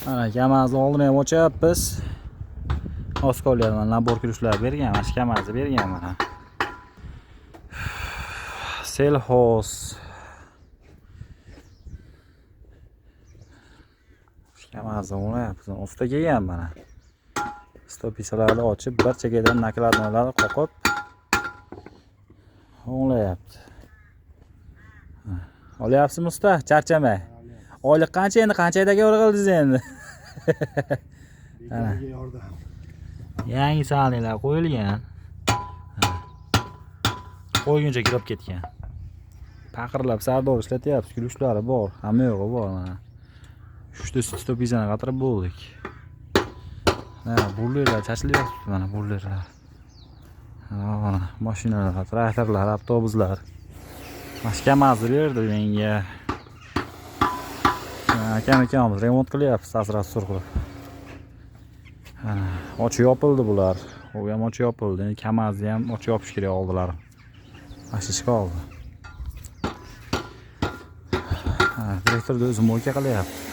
Mana Kamazni oldini ham ochyapmiz. Oskollar mana набор ключlar bergan, mana shu Kamazni bergan mana. Selxoz. Kamazni o'nglayapmiz. Usta kelgan mana. Stopisalarni ochib, bir chekkadan nakladnolarni qoqib o'nglayapti. Olyapsizmi usta? Charchamay. Oylik qancha endi? Qancha aydaga qildingiz endi? Bekorga yordam. Yangi salnilar qo'yilgan. Qo'yguncha kirib ketgan. Paqirlab sardor ishlatyapmiz, kulishlari bor, hamma yo'g'i bor mana. Uchta stopizani qatirib bo'ldik. Ha, burlerlar chachilyapti mana burlerlar. Mana mashinalar, traktorlar, avtobuslar. Mana shu Kamazni berdi menga. Akam ikkalamiz remont qilyapmiz, asrab sur qilib. Ana, ochib yopildi bular. U ham ochib yopildi. Endi Kamazni ham ochib yopish kerak oldilari. Mana shu ish qoldi. Ha, direktorda o'zi мойка qilyapti.